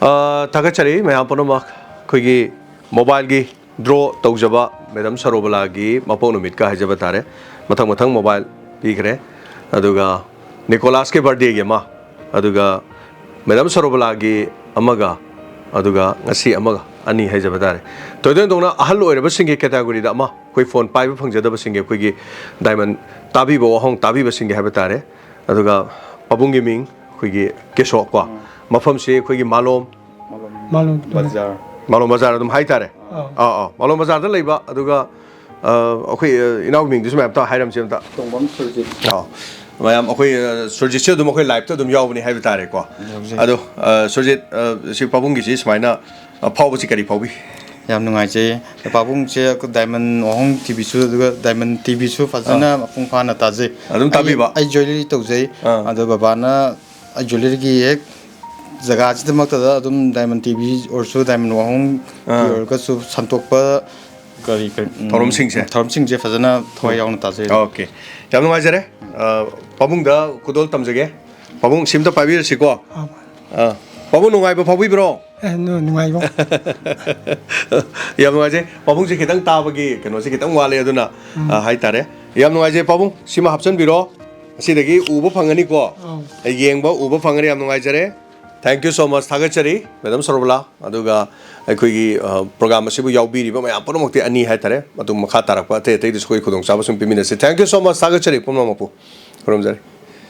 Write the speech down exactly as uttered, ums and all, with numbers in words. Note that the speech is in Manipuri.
ꯑ, ꯊꯥꯒꯠꯆꯔꯤ ꯃꯌꯥꯝ ꯄꯨꯝꯅꯃꯛ꯫ ꯑꯩꯈꯣꯏꯒꯤ ꯃꯣꯕꯥꯏꯜꯒꯤ ꯗ꯭ꯔꯣ ꯇꯧꯖꯕ ꯃꯦꯗꯥꯝ ꯁꯔꯣꯕꯂꯥꯒꯤ ꯃꯄꯣꯛ ꯅꯨꯃꯤꯠꯀ ꯍꯥꯏꯖꯕ ꯇꯥꯔꯦ꯫ ꯃꯊꯪ ꯃꯊꯪ ꯃꯣꯕꯥꯏꯜ ꯄꯤꯈ꯭ꯔꯦ꯫ ꯑꯗꯨꯒ ꯅꯤꯀꯣꯂꯥꯁꯀꯤ ꯕꯥꯔꯗꯦꯒꯤ ꯑꯃ, ꯑꯗꯨꯒ ꯃꯦꯗꯥꯝ ꯁꯔꯣꯕꯂꯥꯒꯤ ꯑꯃꯒ, ꯑꯗꯨꯒ ꯉꯁꯤ ꯑꯃꯒ, ꯑꯅꯤ ꯍꯥꯏꯖꯕ ꯇꯥꯔꯦ꯫ ꯊꯣꯏꯗꯣꯛ ꯍꯦꯟꯗꯣꯛꯅ ꯑꯍꯜ ꯑꯣꯏꯔꯕꯁꯤꯡꯒꯤ ꯀꯦꯇꯥꯒꯣꯔꯤꯗ ꯑꯃ, ꯑꯩꯈꯣꯏ ꯐꯣꯟ ꯄꯥꯏꯕ ꯐꯪꯖꯗꯕꯁꯤꯡꯒꯤ, ꯑꯩꯈꯣꯏꯒꯤ ꯗꯥꯏꯃꯟ ꯇꯥꯕꯤꯕ ꯋꯥꯍꯣꯡ ꯇꯥꯕꯤꯕꯁꯤꯡꯒꯤ ꯍꯥꯏꯕ ꯇꯥꯔꯦ꯫ ꯑꯗꯨꯒ ꯄꯥꯕꯨꯡꯒꯤ ꯃꯤꯡ ꯑꯩꯈꯣꯏꯒꯤ ꯀꯦꯁꯣ ꯀꯣ꯫ ꯎꯝ꯫ ꯃꯐꯝꯁꯤ ꯑꯩꯈꯣꯏꯒꯤ ꯃꯥꯂꯣꯝ, ꯃꯥꯂꯣꯝ꯫ ꯃꯥꯂꯣꯝ ꯕꯖꯥꯔ꯫ ꯃꯥꯂꯣꯝ ꯕꯖꯥꯔ ꯑꯗꯨꯝ ꯍꯥꯏꯇꯥꯔꯦ꯫ ꯑꯥ꯫ ꯑꯥ, ꯑꯥ, ꯃꯥꯂꯣꯝ ꯕꯖꯥꯔꯗ ꯂꯩꯕ꯫ ꯑꯗꯨꯒ, ꯑ, ꯑꯩꯈꯣꯏ, ꯑ, ꯏꯅꯥꯎꯒꯤ ꯃꯤꯡꯗꯨꯁꯨ ꯃꯌꯥꯝ ꯑꯝꯇ ꯍꯥꯏꯔꯝꯁꯤ ꯑꯝꯇ꯫ ꯇꯣꯡꯕꯝ ꯁꯨꯔꯖꯤꯠ꯫ ꯑꯥ, ꯃꯌꯥꯝ ꯑꯩꯈꯣꯏ, ꯑ, ꯁꯨꯔꯖꯤꯠꯁꯨ ꯑꯗꯨꯝ ꯑꯩꯈꯣꯏ ꯂꯥꯏꯞꯇ ꯑꯗꯨꯝ ꯌꯥꯎꯕꯅꯤ ꯍꯥꯏꯕ ꯇꯥꯔꯦꯀꯣ꯫ ꯌꯥꯎꯖꯩ꯫ ꯑꯗꯣ, ꯑ, ꯁꯨꯔꯖꯤꯠ, ꯑ, ꯁꯤ ꯄꯥꯕꯨꯡꯒꯤꯁꯤ ꯁꯨꯃꯥꯏꯅ, ꯑ, ꯐꯥꯎꯕꯁꯤ ꯀꯔꯤ ꯐꯥꯎꯕꯤ? ꯌꯥꯝ ꯅꯨꯡꯉꯥꯏꯖꯩ꯫ ꯄꯥꯕꯨꯡꯁꯦ ꯑꯩꯈꯣꯏ ꯗꯥꯏꯃꯟ ꯋꯥꯍꯣꯡ ꯇꯤꯚꯤꯁꯨ, ꯑꯗꯨꯒ ꯗꯥꯏꯃꯟ ꯇꯤꯚꯤꯁꯨ ꯐꯖꯅ ꯑꯥ꯫ ꯃꯄꯨꯡ ꯐꯥꯅ ꯇꯥꯖꯩ꯫ ꯑꯗꯨꯝ ꯑꯩ, ꯇꯥꯕꯤꯕ? ꯑꯩ ꯖ꯭ꯋꯦꯂꯔꯤ ꯇꯧꯖꯩ꯫ ꯑꯥ꯫ ꯑꯗꯣ ꯕꯕꯥꯅ ꯑꯩ ꯖ꯭ꯋꯦꯂꯔꯤꯒꯤ ꯍꯦꯛ ꯖꯒꯥꯁꯤꯗꯃꯛꯇꯗ ꯑꯗꯨꯝ ꯗꯥꯏꯃꯟ ꯇꯤꯚꯤ ꯑꯣꯏꯔꯁꯨ, ꯗꯥꯏꯃꯟ ꯋꯥꯍꯣꯡꯒꯤ ꯑꯥ꯫ ꯑꯣꯏꯔꯒꯁꯨ ꯁꯟꯗꯣꯛꯄ ꯀꯔꯤ, ꯀꯔꯤ, ꯎꯝ, ꯊꯧꯔꯝꯁꯤꯡꯁꯦ? ꯊꯧꯔꯝꯁꯤꯡꯁꯦ ꯐꯖꯅ ꯊꯋꯥꯏ ꯌꯥꯎꯅ ꯇꯥꯖꯩ꯫ ꯑꯣꯀꯦ꯫ ꯌꯥꯝ ꯅꯨꯡꯉꯥꯏꯖꯔꯦ꯫ ꯑ, ꯄꯥꯕꯨꯡꯗ ꯈꯨꯗꯣꯜ ꯇꯝꯖꯒꯦ꯫ ꯄꯥꯕꯨꯡ, ꯁꯤꯝꯇ ꯄꯥꯏꯕꯤꯔꯁꯤꯀꯣ꯫ ꯑꯥ꯫ ꯑ, ꯄꯥꯕꯨꯡ, ꯅꯨꯡꯉꯥꯏꯕ ꯐꯥꯎꯕꯤꯕ꯭ꯔꯣ? ꯑꯦ, ꯅꯨ-, ꯅꯨꯡꯉꯥꯏꯕ꯫ ꯌꯥꯝ ꯅꯨꯡꯉꯥꯏꯖꯩ꯫ ꯄꯥꯕꯨꯡꯁꯦ ꯈꯤꯇꯪ ꯇꯥꯕꯒꯤ ꯀꯩꯅꯣꯁꯦ ꯈꯤꯇꯪ ꯋꯥꯠꯂꯦ, ꯑꯗꯨꯅ, ꯎꯝ꯫ ꯑ, ꯍꯥꯏꯇꯥꯔꯦ꯫ ꯌꯥꯝ ꯅꯨꯡꯉꯥꯏꯖꯩ ꯄꯥꯕꯨꯡ꯫ ꯁꯤꯃ ꯍꯥꯞꯆꯤꯟꯕꯤꯔꯣ꯫ ꯑꯁꯤꯗꯒꯤ ꯎꯕ ꯐꯪꯒꯅꯤꯀꯣ꯫ ꯑꯧ꯫ ꯑꯩ ꯌꯦꯡꯕ, ꯎꯕ ꯐꯪꯒꯅꯤ꯫ ꯌꯥꯝ ꯅꯨꯡꯉꯥꯏꯖꯔꯦ꯫ Thank you so much꯫ ꯊꯥꯒꯠꯆꯔꯤ, ꯃꯦꯗꯥꯝ ꯁꯔꯣꯕꯂꯥ꯫ ꯑꯗꯨꯒ ꯑꯩꯈꯣꯏꯒꯤ, ꯑ, ꯄ꯭ꯔꯣꯒ꯭ꯔꯥꯝ ꯑꯁꯤꯕꯨ ꯌꯥꯎꯕꯤꯔꯤꯕ ꯃꯌꯥꯝ ꯄꯨꯝꯅꯃꯛꯇꯤ ꯑꯅꯤ ꯍꯥꯏꯇꯥꯔꯦ꯫ ꯃꯇꯨꯡ ꯃꯈꯥ ꯇꯥꯔꯛꯄ ꯑꯇꯩ ꯑꯇꯩꯗꯁꯨ ꯑꯩꯈꯣꯏ ꯈꯨꯗꯣꯡꯆꯥꯕꯁꯤꯡ ꯄꯤꯃꯤꯟꯅꯁꯤ꯫ Thank you so much꯫ ꯊꯥꯒꯠꯆꯔꯤ ꯄꯨꯝꯅꯃꯛꯄꯨ꯫ ꯈꯨꯔꯨꯝꯖꯔꯤ꯫